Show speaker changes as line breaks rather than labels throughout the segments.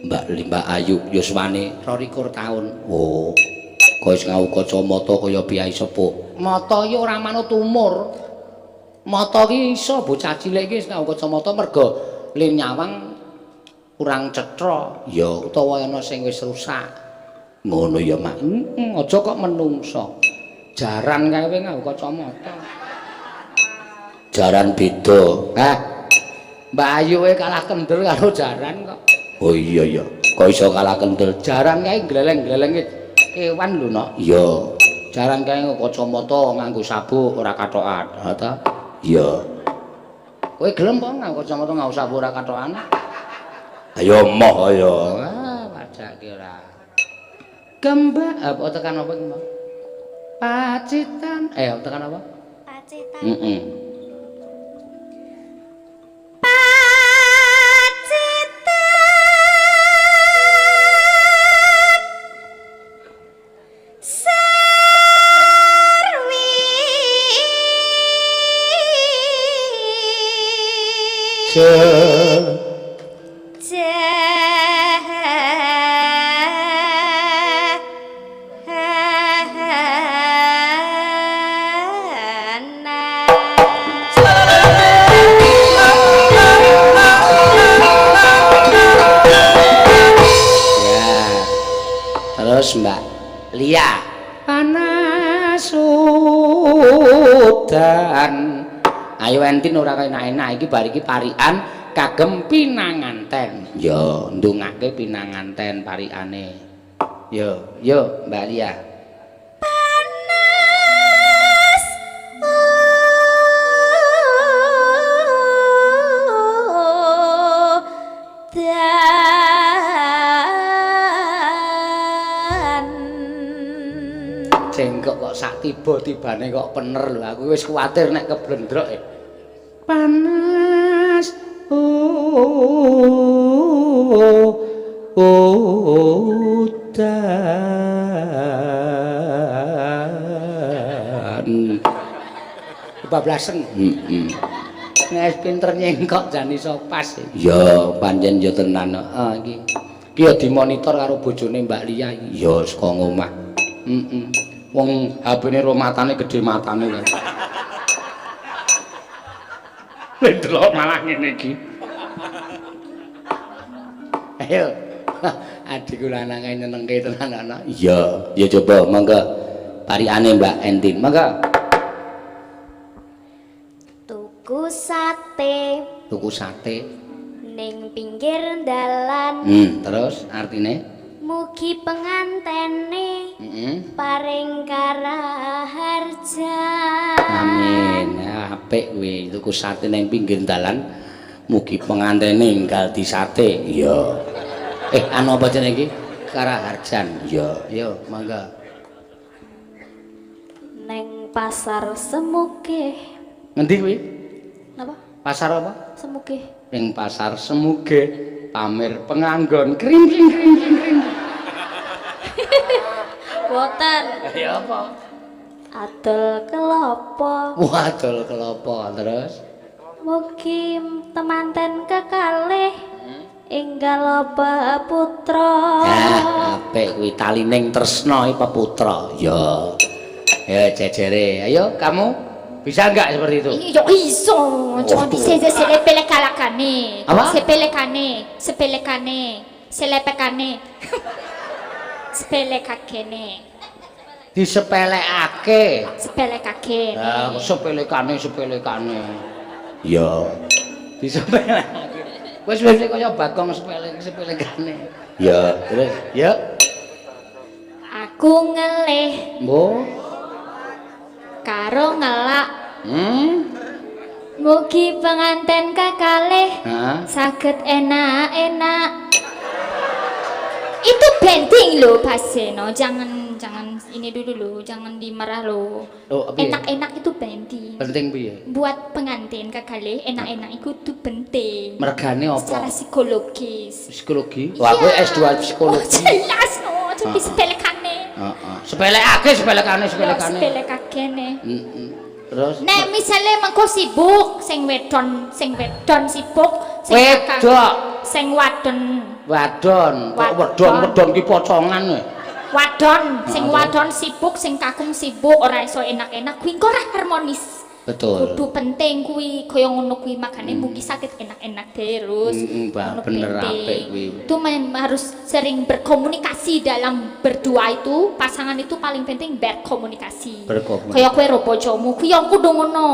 Mbak Mbak Ayu yuswane 22 taun. Oh. Kok wis ngau kacamata kaya piyai sepuh. Mata iki ora manut umur. Mata iki iso bocah cilik iki wis ngau kacamata mergo le nyawang kurang cetha. Ya utawa ana sing wis rusak. Ngono ya, Mak. Heeh, aja kok menungso. Jaran kae kowe nganggo kacamata. Jaran beda. Hah. Mbak Ayu kowe kalah kendel karo jaran kok. Oh iya ya. Kok iso kalah kendel? Jaran kae gleleng-glelenge kewan lho, Nok. Iya. Jaran kae kacamata nganggo sabuk ora kathokan. Ha ta? Iya. Kowe gelem apa nganggo kacamata nganggo sabuk ora kathokan? Ayo moh ayo. Ah, wajake ora. Kembang apa tekan apa iki, Mbak? Pacitan. Eh, tekan apa?
Pacitan.
Heeh.
Pacitan Sarwi
Ya. Terus Mbak Lia. Panas udan. Ayo Entin ora enak-enak iki bar iki parikan kagem pinanganten. Ya, ndongake pinanganten parikane. Yo, yo Mbak Lia.
Panas udan.
Jengkok kok sak tiba-tibane kok pener lho. Aku wis kuwatir nek keblendrok e. Panas udan. Kebablasen. Heeh. Nek wis pinter nyengkok jan iso pas. Ya, pancen ya tenan. Heeh iki. Iki ya dimonitor karo bojone Mbak Lia iki. Ya saka ngomah. Heeh. Wong HP-ne ro matane gedhe matane kan. Lha delok malah ngene iki. Ayo. Adikku lanang ae nyenengke tenan ana. Iya, ya coba monggo. Parikane Mbak Entin. Monggo.
Tuku sate
Tuku sate.
ning pinggir dalan.
Terus artine?
Mugi pengantene
Heeh.
paring karaharjan.
Amin. Apik kuwi tuku sate ning pinggir dalan. Mugi pengantene enggal disate. Iya. Anu apa jenenge iki? Karaharjan. Iya. Yo, monggo.
Neng pasar Semugih.
Ngendi kuwi?
Napa?
Pasar apa?
Semugih.
Ing pasar Semuge pamer penganggon. Kring kring kring kring kring.
Boten.
Ya apa?
Adol kelopo.
Wah, adol kelopo terus.
Mugi temanten kekalih enggal loba putra.
Ah, apik kuwi talining tresna iki peputra. Ya. Ya jejere. Ayo kamu bisa enggak seperti itu?
Iya iso, cuma
Waduh.
bisa sepelekalakane.
Apa?
Sepelekane, sepelekane, selepekane. Sepelekakene.
Disepelekake.
Sepelekakene.
Lah, sepelekane sepelekane. Ya. Disepelekake. Wis wis kaya Bagong sepele sepelekane. Ya, terus ya.
Aku ngelih
Mbok.
karo ngelak. Mugi penganten kakalih
Hah?
saged enak-enak. Itu bending loh Pak Seno, jangan jangan ini dulu loh, jangan dimarah loh.
Oh, piye?
Enak-enak itu penting.
Penting piye?
Buat pengantin kakalih enak-enak itu tuh penting.
Mergane apa?
Secara psikologis.
Psikologi. Wah, kowe
Iya.
S2 psikologi.
Oh, jelas no, jadi sepelekane.
Heeh. Sepelekake, sepelekane, sepelekane.
Sepelekakene.
Heeh. Terus
Nek misalnya mengko sibuk, sing wedon sibuk, sing
Wedok.
Sing wadon.
Wadon, kok
Wadon.
wedon wedon ki pocongan kowe.
Wadon, sing
Ah,
wadon sibuk, sing kakung sibuk, ora iso enak-enak kuwi engko ora harmonis.
Betul.
Kudu penting kuwi kaya ngono kuwi, makane mugi sakit enak-enak terus.
Mbak,
Ngono
bener
penting.
apik kuwi.
Itu harus sering berkomunikasi dalam berdua itu, pasangan itu paling penting berkomunikasi.
Berkomunikasi.
Kaya kowe ro bojomu kuwi yo kudu ngono.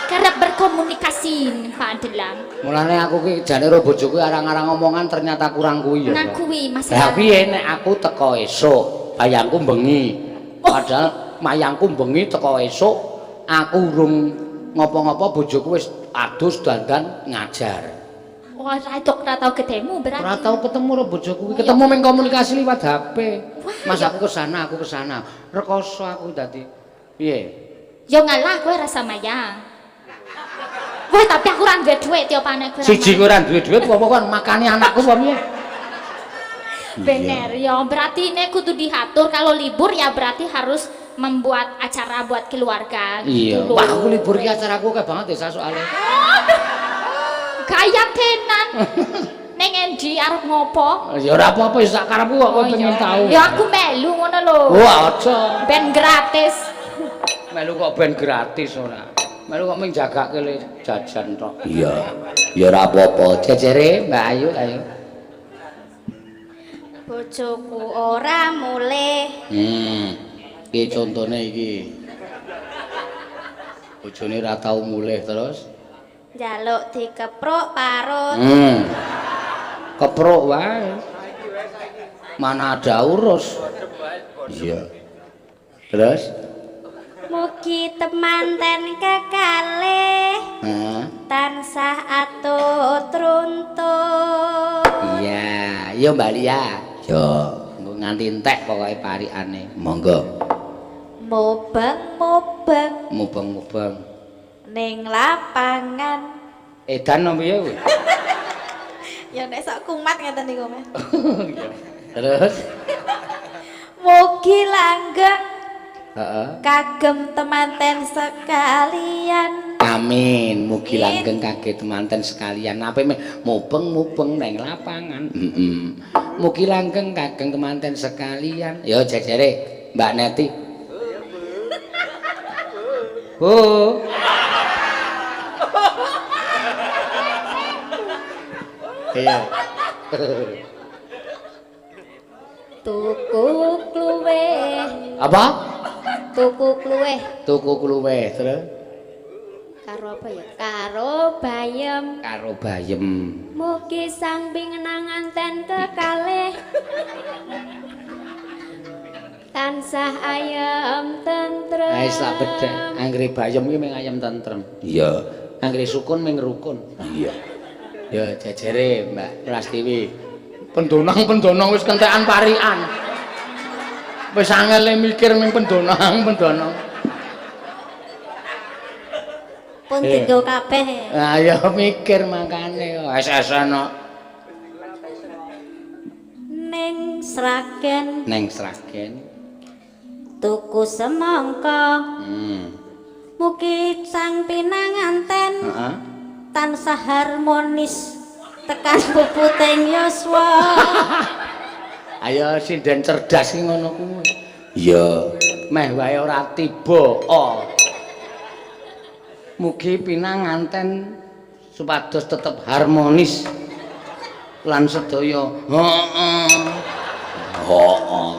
Kerep berkomunikasi Pak Delang.
Mulane aku ki jane ro bojoku arang-arang omongan ternyata kurang kuwi ya.
Nah kuwi
Lah
masalah.
piye nek aku teko esuk, bayangku bengi. Padahal mayangku bengi teko esuk, aku urung ngopo-ngopo bojoku wis adus dandan ngajar.
Wah, ora tok ora tau ketemu berarti.
Ora tau ketemu ro bojoku, ketemu meng komunikasi liwat HP.
Wah,
Mas aku kesana, aku kesana. Rekoso aku dadi. Piye?
Yo ngalah kowe rasa mayang. Wah, tapi aku ora duwe dhuwit ya panek kowe.
Siji kowe ora duwe dhuwit apa kon makani anakku apa piye?
Bener ya, berarti ini kudu diatur kalau libur ya berarti harus membuat acara buat keluarga
Iya.
gitu loh.
Wah, aku libur ki acaraku akeh banget ya soalnya.
Gaya tenan. Neng endi arep ngopo?
Ya ora apa-apa ya sak karepku kok kowe
Oh,
pengen
iya.
tahu.
Ya aku melu ngono lho.
Wah, aja.
Ben gratis.
Melu kok ben gratis ora. Melu kok mung jagake le jajan tok. Iya. Ya ora apa-apa. Jejere Mbak Ayu, ayo.
Bojoku ora mulih.
Iki contone iki. Bojone ora tau mulih terus.
Njaluk dikepruk parut.
Kepruk wae. Mana ada urus. Iya. Terus?
Mugi temanten kekalih
Heeh.
tansah atut runtut.
Iya, iya Mbak Lia. Yo, engko nganti entek pokoke parikane. Monggo.
Mubeng-mubeng
Mubeng-mubeng.
ning lapangan.
Edan opo piye kuwi?
Ya nek sok kumat ngeten niku, Mas.
Terus?
Mugi langgeng
Heeh.
kagem temanten sekalian.
Amin. Mugi
Amin.
langgeng kage temanten sekalian. Ape meh mubeng-mubeng neng lapangan. Heeh. Mugi langgeng kagem temanten sekalian. Yo jejere Mbak Neti. Bu. Iya.
Tuku kluwe,
Apa?
tuku kluwe
Tuku kluwe terus
karo apa ya? Karo bayem.
Karo bayem.
Mugi sang pingenanganten kekalih tansah ayem tentrem.
Wis tak bedhek. Anggere bayem ki mung ayem tentrem. Iya. Anggere sukun mung rukun. Iya. Ya jejere Mbak Prastiwi. Pendonang-pendonong wis kentekan parikan. Wis angele mikir ming pendonang-pendonong.
Pun dienggo kabeh.
Ayo mikir makane SS no.
Ning Sragen
Neng Sragen.
tuku semangka. Mugi sang pinanganten
Heeh.
tansah harmonis tekan puputing yuswa.
Ayo sinden cerdas ki ngono kuwi. Iya. Meh wae ora tiba. Oh. Mugi pinanganten supados tetep harmonis lan sedaya. Heeh. Heeh.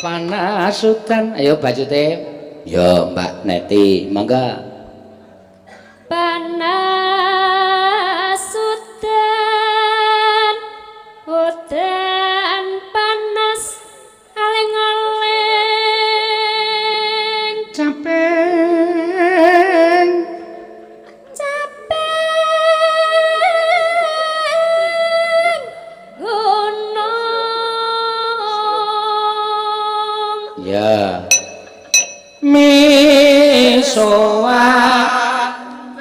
Panasudan. Ayo bajute. Ya Mbak Neti, mangga.
Panasudan udan panas aling-aling
Capeng.
capeng gunung.
Ya. Misoa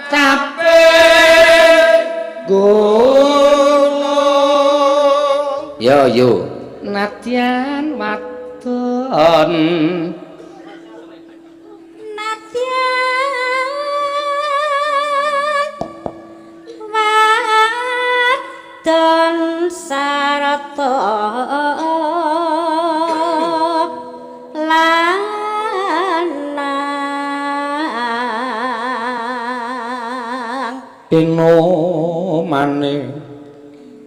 capek gunung. Yo yo. Nadyan wadon.
Nadyan wadon. Ron sarta lanang
Inomane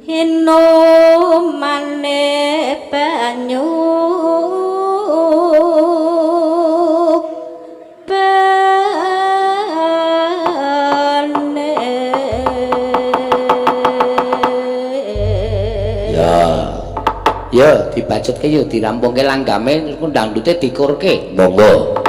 Hinumane banyu bene.
Ya. Ya, dibacutke ya dirampungke langgame terus dangdute dikurke. Monggo.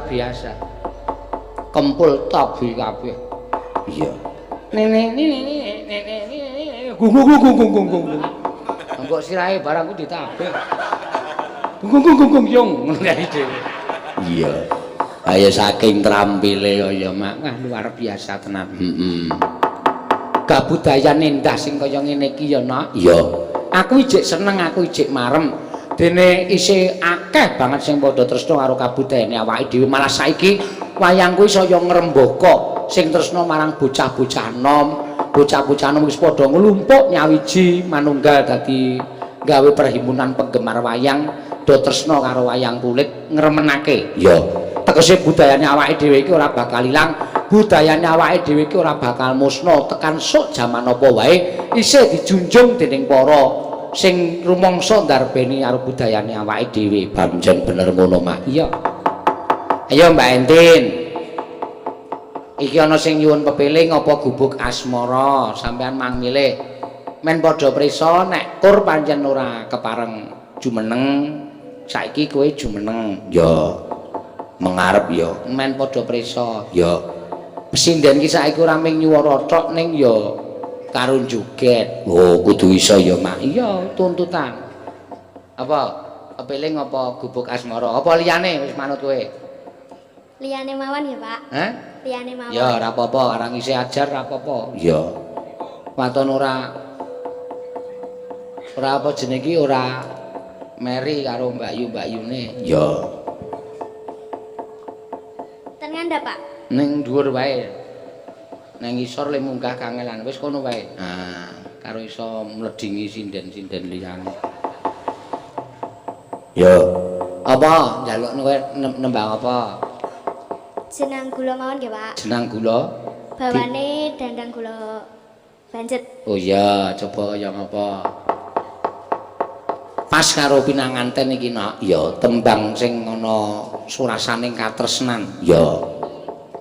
luar biasa. Kempul tabi kabeh. Iya. Nene nene nene nene gung gung gung gung gung gung. Engko sirahe barang ku ditabih. Gung gung gung gung yung ngono kae dhewe. Iya. Ayo saking trampile kaya mak, wah luar biasa tenan. Heeh. Kabudayan endah sing kaya ngene iki ya, Nak. Iya. Aku ijik seneng, aku ijik marem. Dene isih akeh banget sing padha tresna karo kabudayane awake dhewe. Malah saiki wayang kuwi saya ngrembaka sing tresna marang bocah-bocah nom, bocah-bocah nom wis padha nglumpuk nyawiji manunggal dadi gawe perhimpunan penggemar wayang, do tresna karo wayang kulit ngremenake. Iya. Tegese budayane awake dhewe iki ora bakal ilang, budayane awake dhewe iki ora bakal musna tekan sok jaman apa wae isih dijunjung dening para sing rumangsa ndarbeni karo budayane awake dhewe. Pancen bener ngono, Mak. Iya. Ayo Mbak Entin. Iki ana sing nyuwun pepiling apa gubuk asmara, sampean mang milih. Men padha prisa nek kur pancen ora kepareng jumeneng, saiki kowe jumeneng. Ya. Mengarep ya. Men padha prisa. Ya. Pesinden ki saiki ora mung nyuwara tok ning ya karo joget. Oh, kudu iso ya, Mak. Iya, tuntutan. Apa? Pepiling apa gubuk asmara? Apa liyane wis manut kowe?
Liyane mawon ya, Pak.
Hah?
Liyane mawon.
Ya, ora apa-apa, arang isih ajar ora apa-apa. Iya. Waton ora ora apa jenenge iki ora meri karo mbakyu-mbakyune. Ya.
Ten ngandhap, Pak.
Ning dhuwur wae. Nang ngisor le munggah kangelan. Wis kono wae. Nah, karo iso mledingi sinden-sinden liyane. Ya. Apa njalukne kowe nembang apa?
Jenang gula mawon nggih, Pak.
Jenang gula.
Bawane dandang gula banjet.
Oh iya, coba kaya ngapa? Pas karo pinanganten iki, Nak. Ya, tembang sing ana surasaning katresnan. Ya.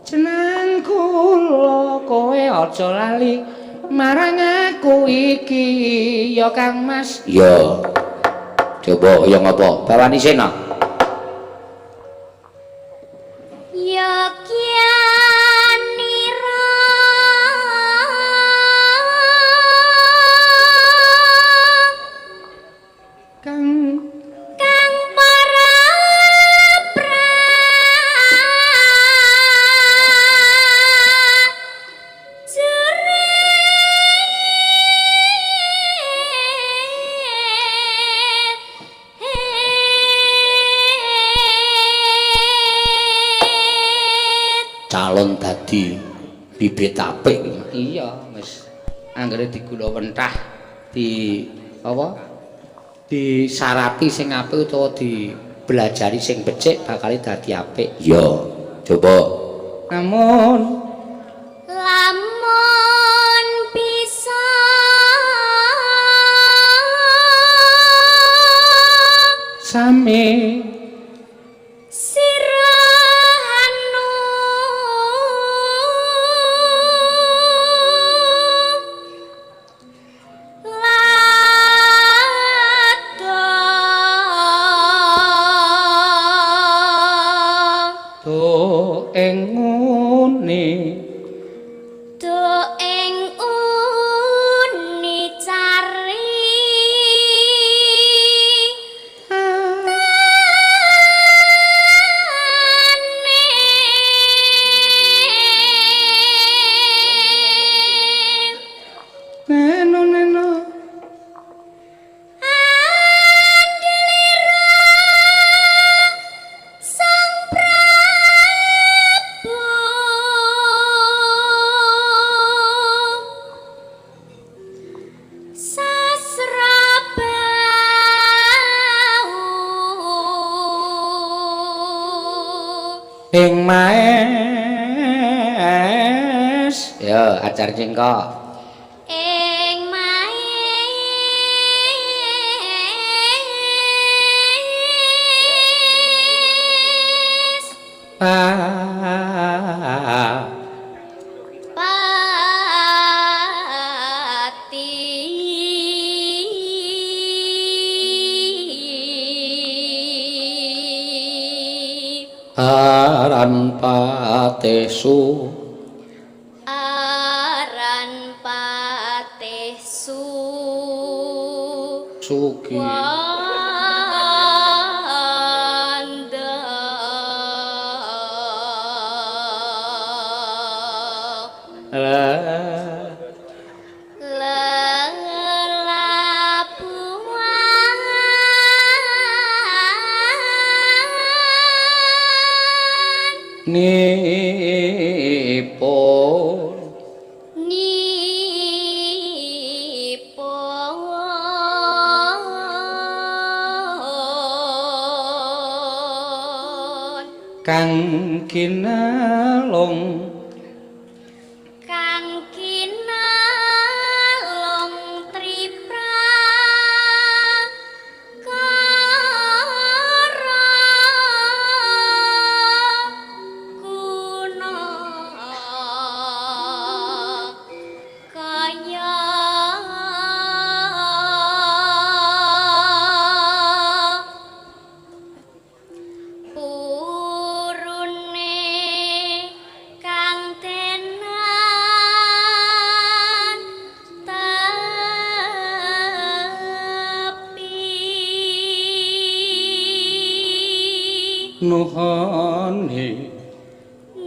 Jenang gula kowe aja lali marang aku iki ya Kang Mas. Ya. Coba kaya ngapa? Bawani sih, Nak.
Ya kianira
Kang
kang para prajurit.
Calon dadi bibit apik. Iya, wis anggere digula wentah di apa? Disarati sing apik utawa dibelajari sing becik bakal dadi apik. Iya, coba. Namun
lamun bisa
sami ing maes. Ya, ajar cengkok.
Ing maes pati
Aran patih su
Aran patih su
sugi
wanda. Lelabuhan
nipun
nipun
kang kinalung
kang kinalung triprakara kuna kaya purune kang tenan tepi
nuhoni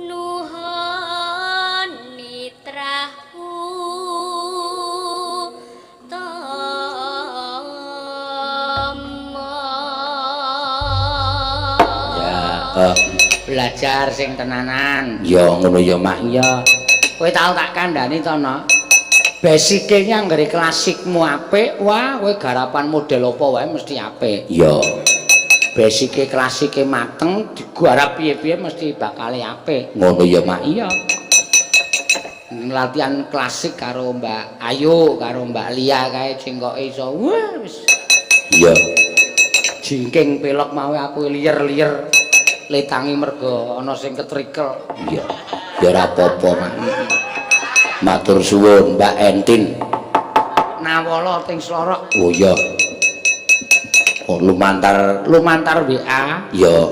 nuhoni trah utama.
Ya, belajar sing tenanan. Ya ngono ya, Mak. Ya. Kowe tau tak kandhani to, Nok? Basike anggere klasikmu apik, wah kowe garapan model apa wae mesti apik. Ya. Basike klasike mateng, digarap piye-piye mesti bakale apik. Ngono ya, Mak. Iya. Latihan klasik karo Mbak Ayu, karo Mbak Lia kae cengkoke iso. Wah, wis. Iya. Jingking pelok mau aku liyer-liyer letangi mergo ana sing ketrikel. Iya. Ya ora apa-apa, Mak. Matur suwun Mbak Entin. Nawala ting Slorok. Oh iya. Oh lumantar lumantar WA. Iya.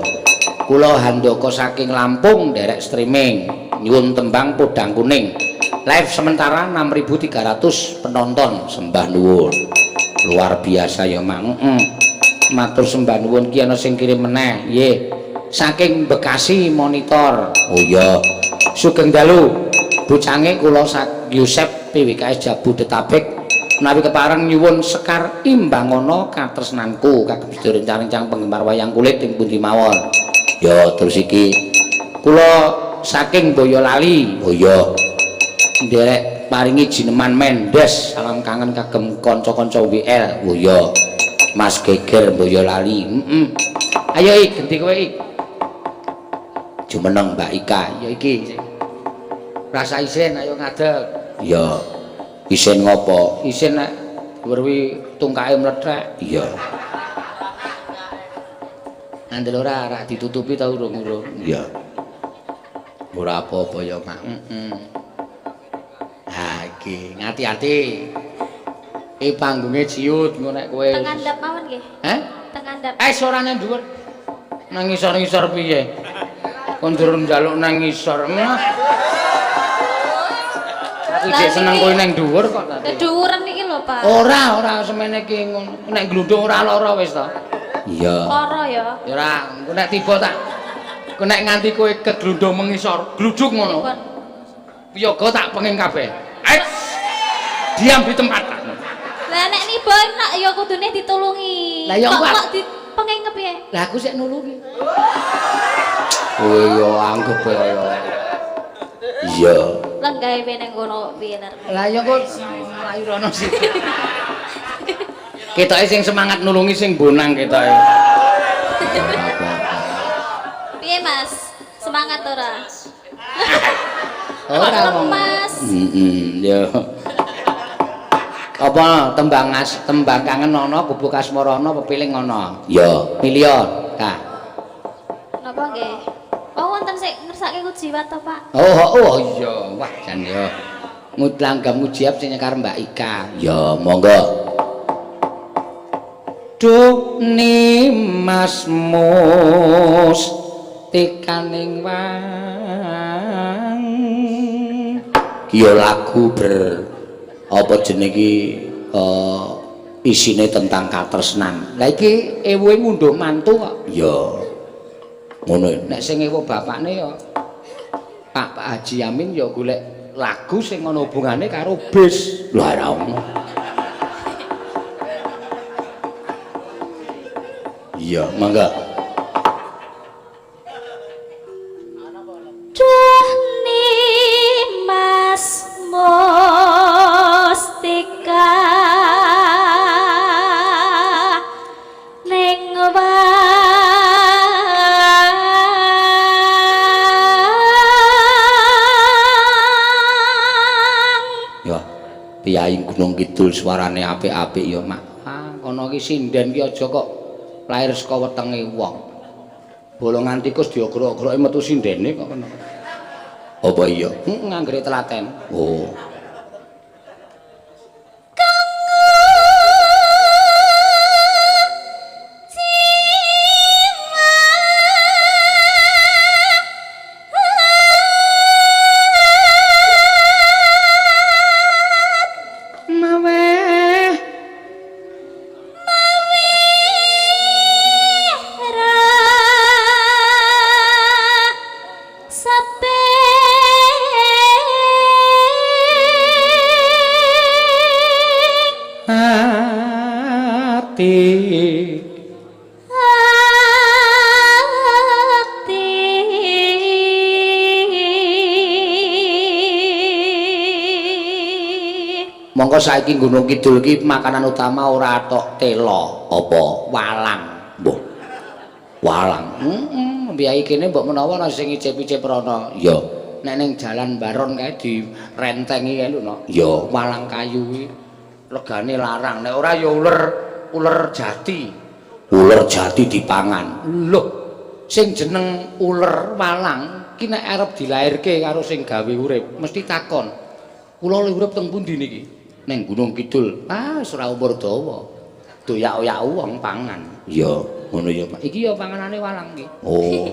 Kula Handaka saking Lampung nderek streaming. Nyuwun tembang Podang Kuning. Live sementara 6.300 penonton. Sembah nuwun. Luar biasa ya, Mak. Heeh. Matur sembah nuwun ki ana sing kirim meneh. Nggih. Saking Bekasi monitor. Oh iya. Sugeng dalu. Bocange kula sak Yusep PWKS Jabodetabek menawi kepareng nyuwun sekar imbangana katresnanku kagem sedaya rencang-rencang penggemar wayang kulit ing pundi mawon. Ya terus iki kula saking Boyolali. Oh iya. Nderek paringi jineman Mendes, salam kangen kagem kanca-kanca WL. Oh iya. Mas Geger Boyolali. Heeh. Ayo ik genti kowe ik. Jumeneng Mbak Ika. Ya iki. Rasa isin ayo ngadeg. Iya. Isin ngopo? Isin nek werwi tungkake mlethek. Iya. Ngandel ora rak ditutupi ta urung-urung? Iya. Ora apa-apa ya, Mak. Heeh. Ha iki, ngati-ati. Iki panggunge ciut engko nek kowe.
Teng andhap mawon nggih.
Heh?
Teng andhap.
Eh sorane dhuwur. Nang ngisor-ngisor piye? Kon durung njaluk nang ngisor. Mah. Aku jek seneng kowe nang dhuwur kok tadi.
Kedhuwuren iki lho, Pak.
Ora, ora semene iki ngono. Nek glundung ora lara wis to. Iya.
Lara ya.
Ya ora, engko nek tiba tak engko nek nganti kowe keglundung mengisor, gluduk ngono. Piyaga tak penging kabeh. Diam di tempat.
Lah nek niba enak ya kudune ditulungi.
Lah ya
kok kok dipenging kepiye?
Lah aku sik nulungi. Oh iya anggep kaya. Iya.
Lenggahe ning kono piye ler.
Lah ya kok mlayu rono sithik. Ketoke sing semangat nulungi sing bonang ketoke.
Piye Mas? Semangat ora?
Ora wong.
Mas.
Heeh, ya. Apa tembang as tembang kangen ana gubuk asmara ana pepiling ana? Ya, milion. Ka.
Napa nggih? Oh wonten sik ngersake kujiwat to, Pak?
Oh, oh iya. Wah, jan ya. Ngutlanggam ujiap sing nyekar Mbak Ika. Ya, monggo. Duh nimas mus Tekaning wang. Ki ya lagu ber apa jenenge iki isine tentang katresnan. Lah iki ewuhe ngunduh mantu kok. Ya. Ngono. Nek sing ewuh bapakne ya Pak Haji Amin ya golek lagu sing ana hubungane karo bis. Lah ora ono. Iya, mangga.
Duh Mas Mustika ning wang.
Ya, piyayi Gunung Kidul suarane apik-apik ya, Mak. Ah, kono iki sinden ki aja kok lair saka wetenge wong. Bolongan tikus diogrok-ogroke metu sindene kok kono. Apa iya? Heeh, anggere telaten. Oh. Mongko saiki Gunung Kidul iki makanan utama ora tok tela, apa walang. Mbah. Walang. Heeh, mbiyayi kene mbok menawa ana sing icip-icip rono. Ya. Nek ning Jalan Baron kae direntengi kae lho, no. Ya, walang kayu kuwi regane larang. Nek ora ya uler, uler jati. Uler jati dipangan. Lho, sing jeneng uler walang ki nek arep dilairke karo sing gawe urip mesti takon. Kula urip teng pundi niki? Ning Gunung Kidul. Ah, wis ora umur dawa. Doyak-oyak wong pangan. Iya, ngono ya, Pak. Iki ya panganane walang iki. Oh.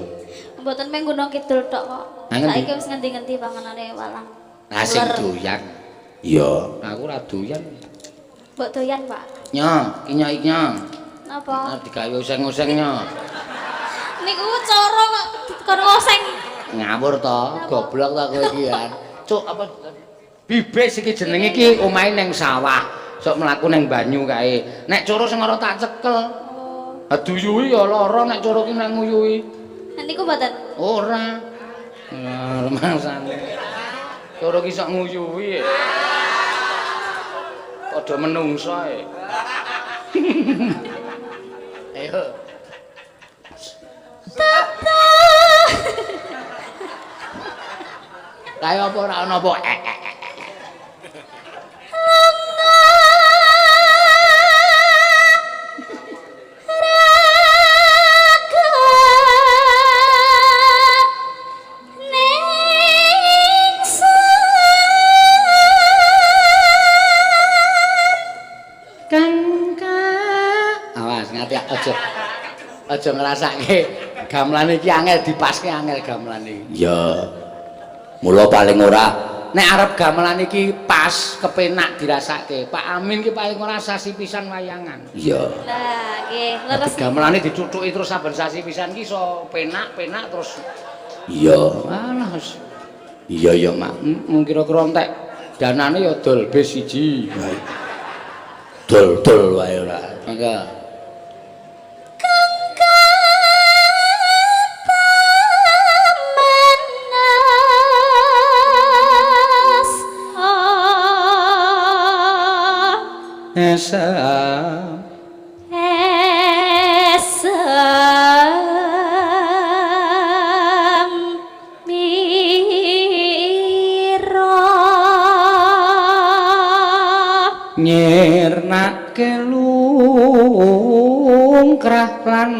Mboten mung Gunung Kidul tok kok. Saiki wis ngendi-ngendi panganane walang.
Lah sing doyan. Iya, aku ora doyan.
Mbok doyan, Pak.
Nyo, ki nyo iki nyo.
Napa?
Arep digawe oseng-oseng nyo.
Niku cara kok kon oseng.
Ngawur to, goblok ta kowe iki ya. Cuk, apa bibis iki jenenge iki omahe ning sawah, sok mlaku ning banyu kae. Nek coro sing ora tak cekel.
Oh.
Duyuhi ya lara nek coro ki nek nguyuhi.
Niku mboten?
Ora. Lah rumangsane. Coro ki sok nguyuhi. Padha menungso e. Ayo.
Tata.
Kaya apa ora ana apa? Aja ngrasake gamelan iki angel dipaske angel gamelan iki. Iya. Mula paling ora nek arep gamelan iki pas kepenak dirasake. Pak Amin ki paling ora sasi pisan wayangan. Iya.
Lah nggih, leres.
Gamelane dicucuki terus saben sasi pisan ki iso penak-penak terus. Iya. Alah. Iya ya, Mak. Kira-kira entek danane ya dol bis siji. Dol-dol wae ora. Mangga. Esam
esam mira
nyirnake lungkrah lan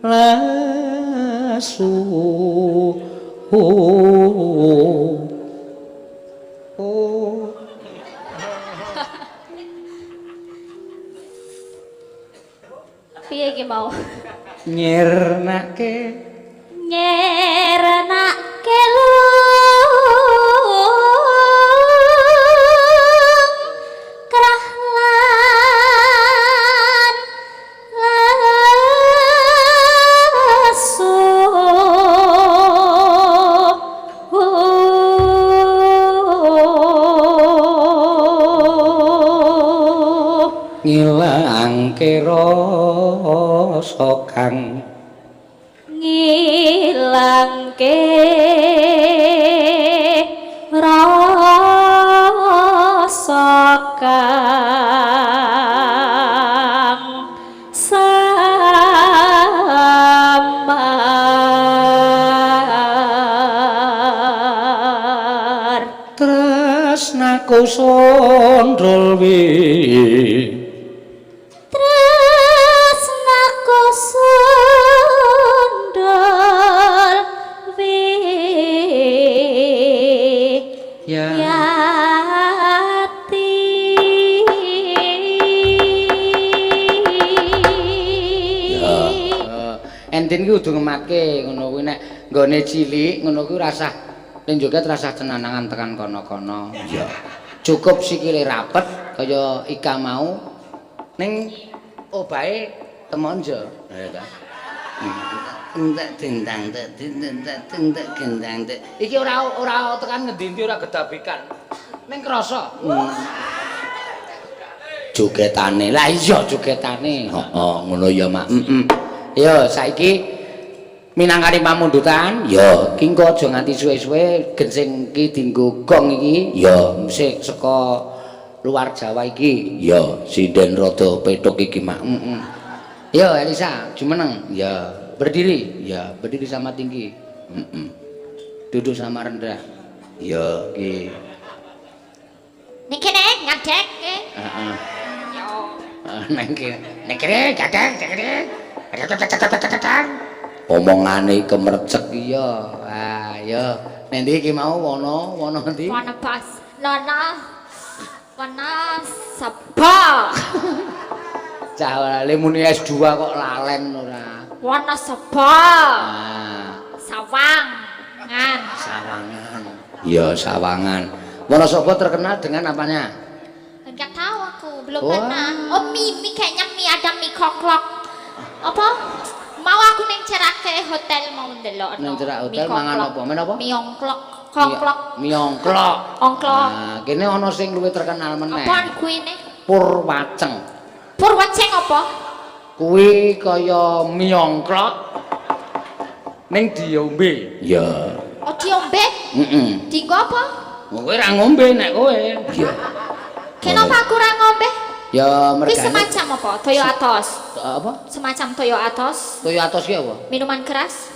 lesu. Oh.
Piye iki mau?
Nyirnake Ngilangke rasa kang
ngilangke rasa kang samar.
Tresnaku sondol wi
Tresnaku sundul wi
ya
yati.
Entin ki kudu ngematke ngono kuwi nek nggone cilik ngono kuwi rasah ning joget rasah cenanangan tekan kono-kono. Iya. Cukup sikile rapet kaya Ika mau ning obahe temonjo. Ya ta. Entek dendang tek dendang tek gendang tek. Iki ora ora tekan ngendi-endi ora gedabekan. Ning krasa. Jogetane. Lah iya jogetane. Heeh, ngono ya, Mak. Heeh. Yo saiki minangkani pamundutan, ya ki engko aja nganti suwe-suwe gensing ki dienggo gong iki, ya sik saka luar Jawa iki, ya sinden rada petuk iki, Mak. Heeh. Yo Elisa, jumeneng, ya berdiri, ya berdiri sama tinggi. Heeh. Duduk sama rendah. Ya ki.
Ning kene ngadeg.
Heeh.
Yo.
Neng kene, neng kene gadeg, kene. Omongane kemercek iya. Ah iya. Nek ndi iki mau wono, wono ndi?
Wana pas. Nana. Wana saba.
Cah lha muni S2 kok lalen ora.
Wana saba.
Ah,
Sawang. Ngan.
Sawangan. Iya, Sawangan. Wonosobo terkenal dengan apanya?
Enggak tahu aku, belum
Wah.
pernah. Oh, mie, mie kayaknya mie ada mie koklok. Apa? Mau aku ning cerake hotel mau ndelok.
Ning cerak hotel mangan apa? Men apa?
Mie ongklok, kongklok.
Mie ongklok.
Ongklok.
Nah, kene ana sing luwih terkenal meneh.
Apa kuwi ne?
Purwaceng.
Purwaceng apa?
Kuwi kaya mie ongklok ning diombe. Iya.
Oh, diombe?
Heeh.
Dienggo apa?
Kowe ora ngombe nek kowe. Iya.
Kenapa aku ora ngombe?
Ya
Kuwi
mergane.
semacam apa? Toyo atos.
Apa?
Semacam toyo atos,
Toyo atos ki apa?
minuman keras.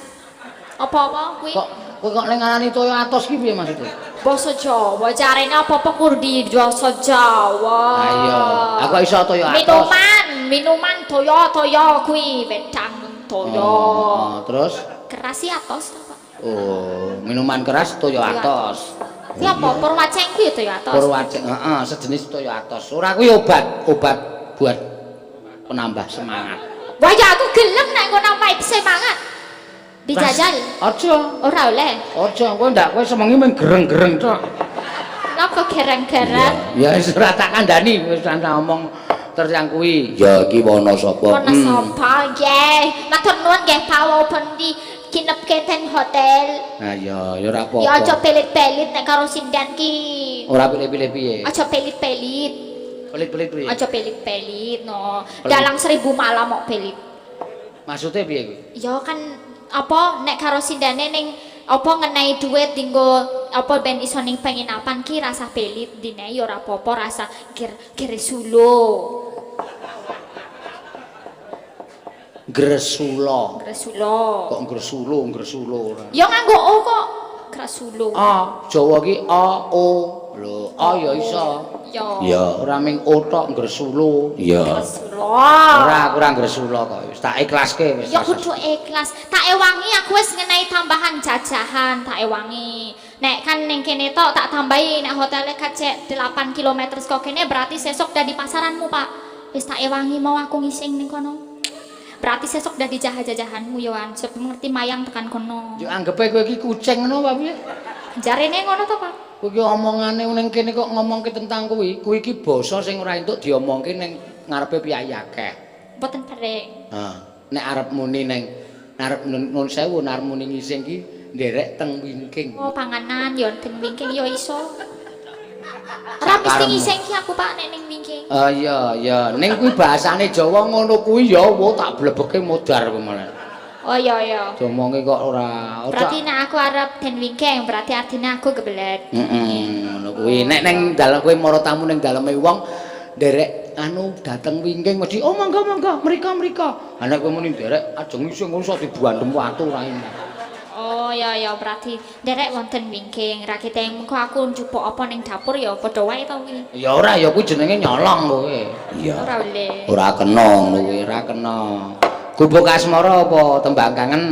Apa-apa kuwi?
Kok kowe kok ning ngarani toyo atos ki piye maksudnya?
Basa Jawa, jarene apa-apa kudu di basa Jawa.
Ayo, aku iso toyo atos.
Minuman, minuman toyo toyo kuwi wedang toyo.
Oh, terus
Keras sih atos to, Pak.
oh, minuman keras toyo
Toyo
atos.
Kuwi apa? Purwaceng kuwi ya toyo atos.
Purwaceng, heeh, sejenis toyo atos. Ora kuwi obat, obat buat penambah semangat.
Wah ya aku gelem nek engko nambahi semangat. Dijajal.
Aja,
Ora oleh.
aja kowe ndak kowe semengi mung gereng-gereng tok.
Napa gereng-gereng?
Ya wis ora tak kandhani wis tak ngomong terus yang kuwi. Ya iki Wonosobo.
Wonosobo nggih. Matur nuwun nggih Pak walaupun di kinepke ten hotel.
Nah ya ya ora apa-apa.
Ya aja pelit-pelit nek karo sinden ki.
Ora pilih-pilih piye?
Aja pelit-pelit.
Pelit-pelit piye?
Aja pelit-pelit no.
Pelit.
Dalang 1000 malam kok pelit.
Maksudnya piye kuwi?
Ya kan apa nek karo sindene ning apa ngenai duit dinggo apa ben iso ning penginapan ki rasa pelit dinehi ora apa-apa rasa gresula.
Gresula.
Gresula.
Kok gresula, gresula ora.
Ya nganggo o kok gresula.
A, Jawa ki A O. Lho, A ya iso.
Ya.
Ya, ora ming O tok gresula. Iya.
Gresula.
Ora, aku ora gresula kok. Wis tak ikhlaske wis.
Ya kudu ikhlas. Tak ewangi aku wis ngenai tambahan jajahan, tak ewangi. Nek kan ning kene tok tak tambahi nek hotele kacek 8 km saka kene berarti sesuk dah di pasaranmu, Pak. Wis tak ewangi mau aku ngising ning kono. Berarti sesuk dah di jaha-jajahanmu yo an, sebab ngerti mayang tekan kono.
Yo anggepe kowe iki kucing ngono apa piye?
Jarene ngono to, Pak?
Kowe iki omongane ning kene kok ngomongke tentang kuwi. Kuwi iki basa sing ora entuk diomongke ning ngarepe piyayi akeh.
Mboten pereng.
Ha, nek arep muni ning arep nun sewu arep muni ngising ki nderek teng wingking.
Oh, panganan yo teng wingking yo iso. Ora Mesti
Karepmu.
ngising ki aku Pak nek ning wingking.
Oh iya iya, ning kuwi bahasane Jawa ngono kuwi ya wo tak blebeke modar kowe malah.
Oh iya iya.
Diomongi kok ora.
Berarti nek aku arep den wingking berarti artine aku kebelet.
Heeh, ngono kuwi. Nek ning dalem kowe mara tamu ning daleme wong nderek anu dateng wingking mesti oh monggo monggo mriko mriko. Ha nek kowe muni nderek aja ngising ngono iso dibuandem watu raine.
Oh iya iya berarti nderek wonten wingking. Ra kite mengko aku njupuk apa ning dapur ya padha wae to kuwi.
Ya ora ya kuwi jenenge nyolong kowe. Iya.
Ora oleh.
Ora kena ngono kuwi, ora kena. Gubuk asmara apa tembang kangen?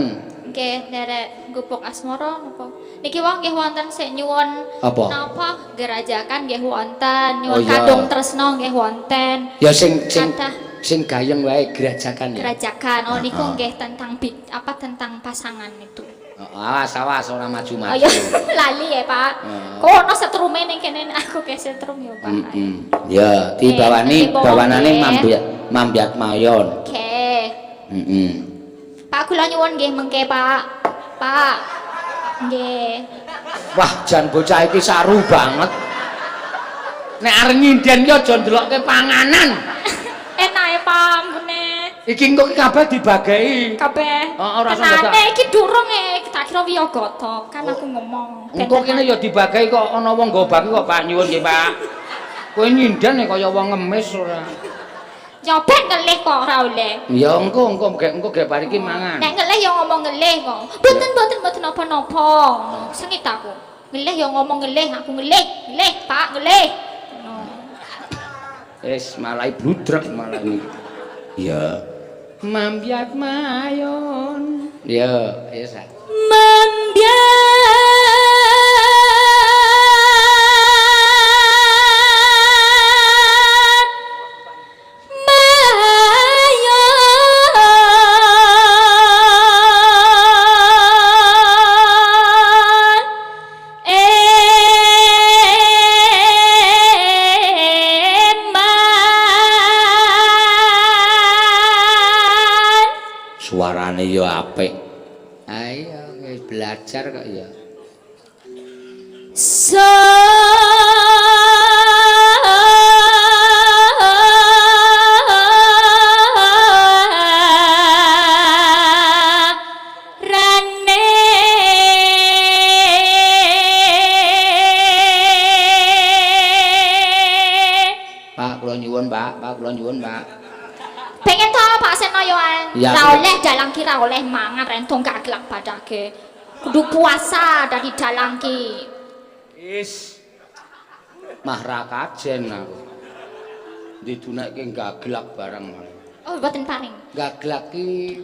Nggih, nderek gubuk asmara napa? Niki wong nggih wonten sik nyuwun
Apa?
napa gerajakan nggih wonten,
Oh,
nyuwun
iya.
kadung tresno nggih wonten.
Ya sing sing
Kathah.
sing gayeng wae gerajakan ya.
Gerajakan. Oh niku
Heeh.
nggih tentang apa tentang pasangan itu.
Oh, awas awas ora maju-maju.
Oh iya, lali ya, Pak.
Heeh.
Kok ono setrume ning kene aku ke setrum ya, Pak.
Heeh. Ya, dibawani
nanti bawa
bawanane
nggih.
mambiat mambiat mayon.
Oke.
Heeh.
Pak kula nyuwun nggih mengke, Pak. Pak. Nggih.
Wah, jan bocah iki saru banget. Nek arep nyinden ki aja ndelokke panganan.
Enake Pak, ampune.
Iki engko ki kabeh dibagei.
Kabeh.
Oh, ora usah
Tenane iki durung e, tak kira wiyaga kan aku ngomong.
Engko kene ya dibagei kok ana wong nggo bagi kok Pak nyuwun nggih, Pak. Kowe nyinden e kaya wong ngemis ora.
Ya ben ngelih kok ora oleh.
Ya engko engko gek engko gek bar iki mangan.
Nek ngelih ya ngomong ngelih kok. Mboten mboten mboten napa-napa. Sengit aku. Ngelih ya ngomong ngelih, aku ngelih, ngelih, Pak, ngelih. Ngono.
Wis malai bludrek malah ini. Ya. Mambiat mayon. Ya, wis. ah.
Membiar mayon eman.
Suarane ya apik. Ayo wis belajar kok ya.
Sarane
Pak kula nyuwun, Pak. Pak kula nyuwun, Pak.
Pengen to Pak Seno yo an.
Ya,
Ra
aku-
oleh dalang ki ra oleh mangan rentung gaglak padake. Kudu puasa dari dalang ki.
Is. Mah ra kajen aku. Didunekke gaglak barang malah.
Oh, mboten paring.
Gaglak ki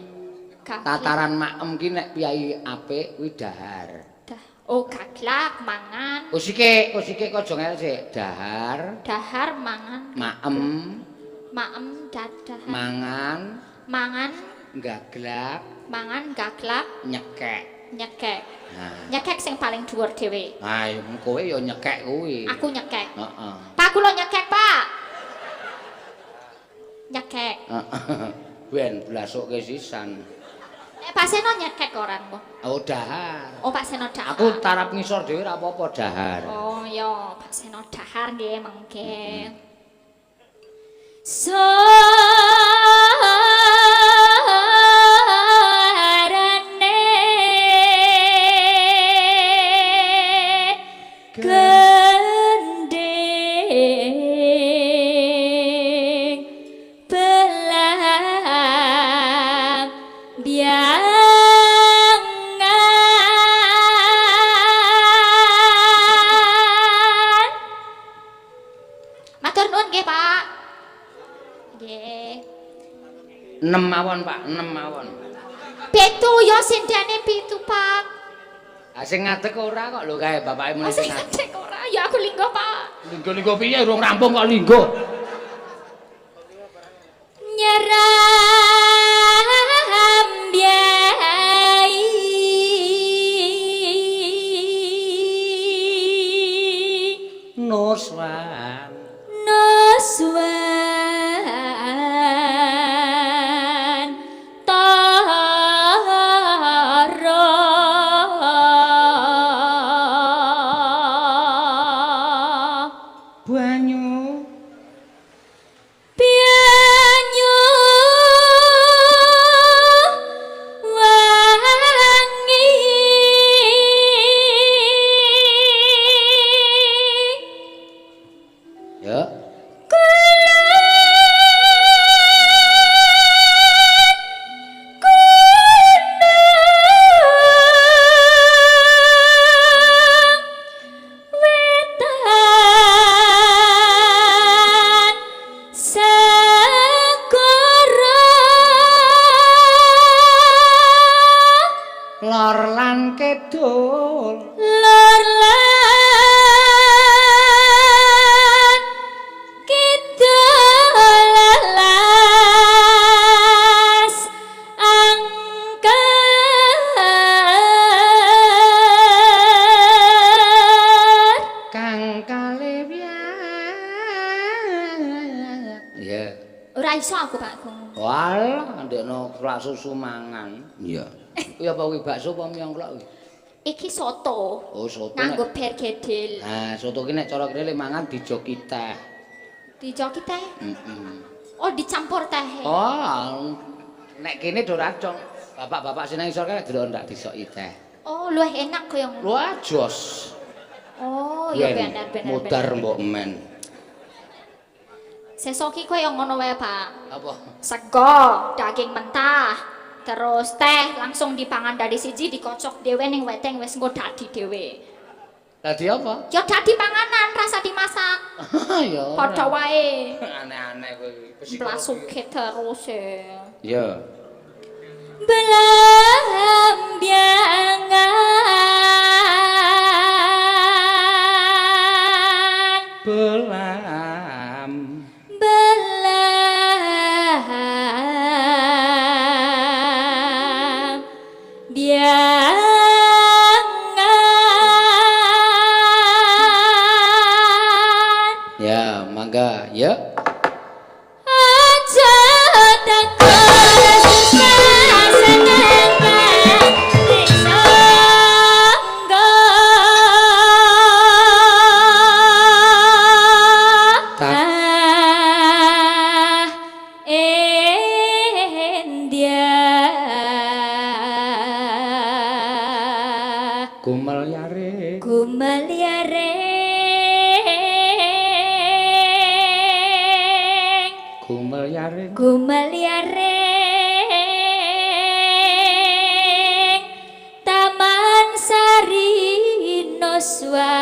Gaglak.
tataran makem ki nek piyai apik kuwi dahar.
Dah. Oh, gaglak mangan,
Usike, usike kok aja ngel sik. Dahar,
dahar mangan,
maem,
maem dahar.
mangan,
Mangan,
gaglak,
mangan gaglak
nyekek.
nyekek.
Nah,
Nyekek sing paling dhuwur dhewe.
ayo kowe ya nyekek kuwi.
Aku nyekek.
Heeh.
Pak kula nyekek, Pak. Nyekek.
Heeh. Ben blasuke sisan.
Nek Pak Seno nyekek ora kok.
Oh dahar.
Oh, Pak Seno dahar.
Aku tarap ngisor dhewe ora apa-apa dahar.
Oh ya, Pak Seno dahar nggih mengke.
Sarane gending belam biangan.
Matur nuwun nggih, Pak. Nggih.
6 mawon, Pak, 6 mawon.
Pitu ya sindene pitu, Pak.
Ah sing ngadeg ora kok lho kae bapake
Oh,
muni
sing
sing ngadeg.
ngadeg ora, ya aku linggo, Pak.
Linggo-linggo piye urung rampung kok linggo.
Nyeram biai
Nuswan.
Nuswan tara
Banyu
iso aku, Pak Gung.
Walah, ndekno klak susu mangan. Iya. Kuwi apa kuwi bakso apa mie ongklok kuwi?
Iki soto.
Oh, soto.
Nganggo bergedel.
Nah, soto ki nek cara kene le mangan dijoki teh.
Dijoki teh?
Heeh.
Oh, dicampur teh.
Oh, nek kene do racong. Bapak-bapak sing nang isor kae delok ndak disoki teh.
Oh, luwih enak kaya ngono.
Wah, jos.
Oh, ya bener bener.
Mudar mbok men.
Sesuk ki koyo ngono wae, Pak.
Apa?
Sego, daging mentah, terus teh langsung dipangan dari siji dikocok dhewe ning weteng wis engko dadi dhewe.
Dadi apa?
Ya dadi panganan, rasa dimasak.
Ya.
Padha wae.
Aneh-aneh kowe iki.
Blasuke terus e.
Ya.
Belambiangan
Belam.
Belam biangan.
Ya, mangga, ya.
Aja takon susah seneng sangga. Ah, India.
Gumel yare.
Gumeliaring.
Gumel yaring.
Gumeliaring Taman Sari Nuswantara.